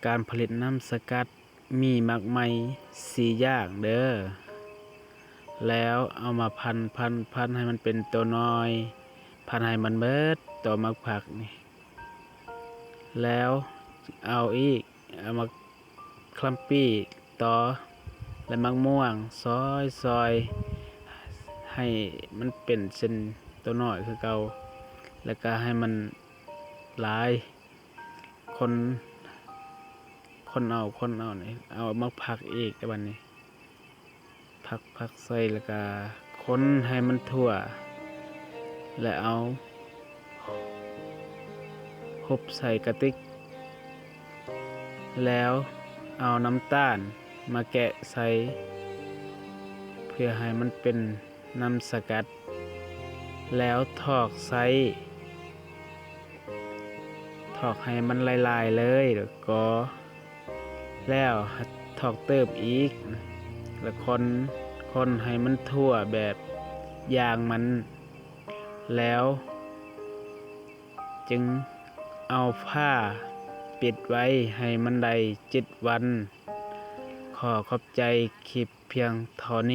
ການຜະລິດນ້ຳສະກັດມີໝາກໄມ້ສີ່ຢ່າງເດີ້. ແລ້ວເອົາມາພັນ, ພັນ, ພັນໃຫ້ມັນເປັນໂຕນ້ອຍ, ພັນໃຫ້ມັນເບິດໂຕໝາກຜັກນີ້. ແລ້ວເອົາອີກ, ເອົາໝາກຄຳປີ່ຕໍ່ ແລະ ໝາກມ່ວງຊອຍ, ຊອຍໃຫ້ມັນເປັນເສັ້ນໂຕນ້ອຍຄືເກົ່າ, ແລ້ວກະໃຫ້ມັນຫຼາຍ. ຄົນ, ຄົນເອົາ, ຄົນເອົານີ້, ເອົາໝາກຜັກອີກ ແຕ່ບັດນີ້ ຜັກ, ຜັກໃສ່ ແລ້ວກະຄົນໃຫ້ມັນທົ່ວ ແລ້ວເອົາຫຸບໃສ່ກະຕິກ ແລ້ວເອົານ້ຳຕານມາແກະໃສ່ ເພື່ອໃຫ້ມັນເປັນນ້ຳສະກັດ ແລ້ວຖອກໃສ່ ຖອກໃຫ້ມັນຫຼາຍໆເລີຍ ແລ້ວກໍ ແລ້ວຖອກເຕີມອີກ ແລ້ວຄົນ, ຄົນໃຫ້ມັນທົ່ວແບບຢ່າງມັນ ແລ້ວຈຶ່ງເອົາຝາປິດໄວ້ໃຫ້ມັນໄດ້ເຈັດວັນ. ຂໍຂອບໃຈ, ຄລິບພຽງເທົ່ານີ້.